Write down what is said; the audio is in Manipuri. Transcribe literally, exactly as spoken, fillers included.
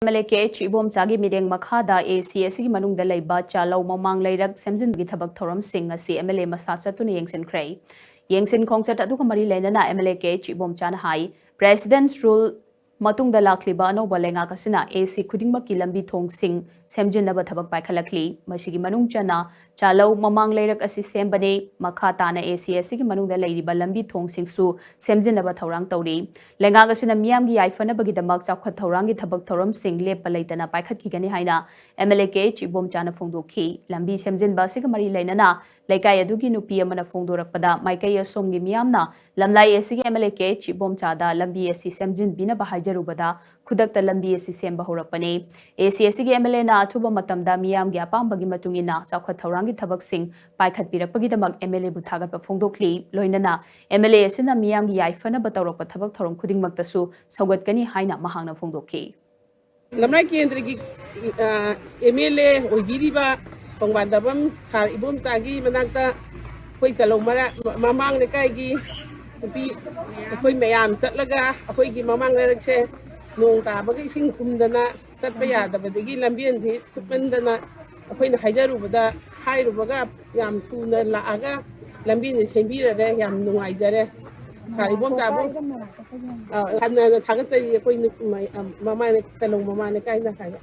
M L A K H ꯏꯕꯣꯝꯆꯥꯒꯤ ꯃꯤꯠꯌꯦꯡ ꯃꯈꯥꯗ ꯑꯦ ꯁꯤ ꯑꯦꯁ ꯁꯤꯒꯤ ꯃꯅꯨꯡꯗ ꯂꯩꯕ ꯆꯥꯂꯧ ꯃꯃꯥꯡ ꯂꯩꯔꯛ ꯁꯦꯝꯖꯤꯟꯕꯒꯤ ꯊꯕꯛ ꯊꯧꯔꯝꯁꯤꯡ ꯑꯁꯤ ꯑꯦꯝ ꯑꯦꯜ ꯑꯦ ꯃꯁꯥ ꯆꯠꯇꯨꯅ ꯌꯦꯡꯁꯤꯟꯈ꯭ꯔꯦ꯫ ꯌꯦꯡꯁꯤꯟ ꯈꯣꯡꯆꯠ ꯑꯗꯨꯒ ꯃꯔꯤ ꯂꯩꯅꯅ M L A K H ꯏꯕꯣꯝꯆꯥꯅ ꯍꯥꯏ, ꯄ꯭ꯔꯦꯁꯤꯗꯦꯟꯠꯁ ꯔꯨꯜ ꯃꯇꯨꯡꯗ ꯂꯥꯛꯂꯤꯕ ꯑꯅꯧꯕ ꯂꯩꯉꯥꯛ ꯑꯁꯤꯅ ꯑꯦ ꯁꯤ ꯈꯨꯗꯤꯡꯃꯛꯀꯤ ꯂꯝꯕꯤ ꯊꯣꯡꯁꯤꯡ ꯁꯦꯝꯖꯤꯟꯅꯕ ꯊꯕꯛ ꯄꯥꯏꯈꯠꯂꯛꯂꯤ꯫ ꯃꯁꯤꯒꯤ ꯃꯅꯨꯡ ꯆꯟꯅ ꯆꯥꯂꯧ ꯃꯃꯥꯡ ꯂꯩꯔꯛ ꯑꯁꯤ ꯁꯦꯝꯕꯅꯤ꯫ ꯃꯈꯥ ꯇꯥꯅ ꯑꯦ ꯁꯤ ꯑꯦꯁ ꯁꯤꯒꯤ ꯃꯅꯨꯡꯗ ꯂꯩꯔꯤꯕ ꯂꯝꯕꯤ ꯊꯣꯡꯁꯤꯡꯁꯨ ꯁꯦꯝꯖꯤꯟꯅꯕ ꯊꯧꯔꯥꯡ ꯇꯧꯔꯤ꯫ ꯂꯩꯉꯥꯛ ꯑꯁꯤꯅ ꯃꯤꯌꯥꯝꯒꯤ ꯌꯥꯏꯐꯅꯕꯒꯤꯗꯃꯛ ꯆꯥꯎꯈꯠ ꯊꯧꯔꯥꯡꯒꯤ ꯊꯕꯛ ꯊꯧꯔꯝꯁꯤꯡ ꯂꯦꯞꯄ ꯂꯩꯇꯅ ꯄꯥꯏꯈꯠꯈꯤꯒꯅꯤ ꯍꯥꯏꯅ M L A K H ꯏꯕꯣꯝꯆꯥꯅ ꯐꯣꯡꯗꯣꯛꯈꯤ꯫ ꯂꯝꯕꯤ ꯁꯦꯝꯖꯤꯟꯕ ꯑꯁꯤꯒ ꯃꯔꯤ ꯂꯩꯅꯅ ꯂꯩꯀꯥꯏ ꯑꯗꯨꯒꯤ ꯅꯨꯄꯤ ꯑꯃꯅ ꯐꯣꯡꯗꯣꯔꯛꯄꯗ, ꯃꯥꯏꯀꯩ ꯑꯁꯣꯝꯒꯤ ꯃꯤꯌꯥꯝꯅ ꯂꯝꯂꯥꯏ ꯑꯦ ꯁꯤꯒꯤ M L A K H ꯏꯕꯣꯝꯆꯥꯗ ꯂꯝꯕꯤ ꯑꯁꯤ ꯁꯦꯝꯖꯤꯟꯕꯤꯅꯕ ꯍꯥꯏꯖꯔꯨꯕꯗ, ꯈꯨꯗꯛꯇ ꯂꯝꯕꯤ ꯑꯁꯤ ꯁꯦꯝꯕ ꯍꯧꯔꯛꯄꯅꯤ꯫ ꯑꯦ ꯁꯤ ꯑꯦꯁ ꯁꯤꯒꯤ ꯑꯦꯝ ꯑꯦꯜ ꯑꯦꯅ ꯑꯊꯨꯕ ꯃꯇꯝꯗ ꯃꯤꯌꯥꯝꯒꯤ ꯑꯄꯥꯝꯕꯒꯤ ꯃꯇꯨꯡ ꯏꯟꯅ ꯆꯥꯎꯈꯠ ꯊꯧꯔꯥꯡꯒꯤ ꯊꯕꯛꯁꯤꯡ ꯄꯥꯏꯈꯠꯄꯤꯔꯛꯄꯒꯤꯗꯃꯛ ꯑꯦꯝ ꯑꯦꯜ ꯑꯦꯕꯨ ꯊꯥꯒꯠꯄ ꯐꯣꯡꯗꯣꯛꯂꯤ꯫ ꯂꯣꯏꯅꯅ ꯑꯦꯝ ꯑꯦꯜ ꯑꯦ ꯑꯁꯤꯅ ꯃꯤꯌꯥꯝꯒꯤ ꯌꯥꯏꯐꯅꯕ ꯇꯧꯔꯛꯄ ꯊꯕꯛ ꯊꯧꯔꯝ ꯈꯨꯗꯤꯡꯃꯛꯇꯁꯨ ꯁꯧꯒꯠꯀꯅꯤ ꯍꯥꯏꯅ ꯃꯍꯥꯛꯅ ꯐꯣꯡꯗꯣꯛꯈꯤ꯫ ꯂꯝꯂꯥꯏ ꯀꯦꯟꯗ꯭ꯔꯒꯤ ꯑꯦꯝ ꯑꯦꯜ ꯑꯦ ꯑꯣꯏꯕꯤꯔꯤꯕ ꯈꯣꯡꯕꯥꯟꯗꯕꯝ ꯁꯥꯔ ꯏꯕꯣꯝꯆꯥꯒꯤ ꯃꯅꯥꯛꯇ ꯑꯩꯈꯣꯏ ꯆꯥꯂꯧ ꯃꯔꯛ ꯃꯃꯥꯡ ꯂꯩꯀꯥꯏꯒꯤ ꯅꯨꯄꯤ ꯑꯩꯈꯣꯏ ꯃꯌꯥꯝ ꯆꯠꯂꯒ ꯑꯩꯈꯣꯏꯒꯤ ꯃꯃꯥꯡ ꯂꯩꯔꯛꯁꯦ ꯅꯣꯡ ꯇꯥꯕꯒ ꯏꯁꯤꯡ ꯊꯨꯝꯗꯅ ꯆꯠꯄ ꯌꯥꯗꯕꯗꯒꯤ ꯂꯝꯕꯦꯟꯁꯤ ꯐꯨꯠꯃꯟꯗꯅ ꯑꯩꯈꯣꯏꯅ ꯍꯥꯏꯖꯔꯨꯕꯗ, ꯍꯥꯏꯔꯨꯕꯒ ꯌꯥꯝ ꯊꯨꯅ ꯂꯥꯛꯑꯒ ꯂꯝꯕꯤꯅ ꯁꯦꯝꯕꯤꯔꯔꯦ꯫ ꯌꯥꯝ ꯅꯨꯡꯉꯥꯏꯖꯔꯦ꯫ ꯁꯥꯔ ꯏꯕꯣꯝꯆꯥꯕꯨ, ꯑ, ꯍꯟꯅ ꯍꯟꯅ ꯊꯥꯒꯠꯆꯔꯤ꯫ ꯑꯩꯈꯣꯏ ꯅꯨ-, ꯃ-, ꯑ, ꯃꯃꯥꯏ ꯆꯥꯂꯧ ꯃꯃꯥ ꯂꯩꯀꯥꯏꯅ ꯍꯥꯏꯕ꯫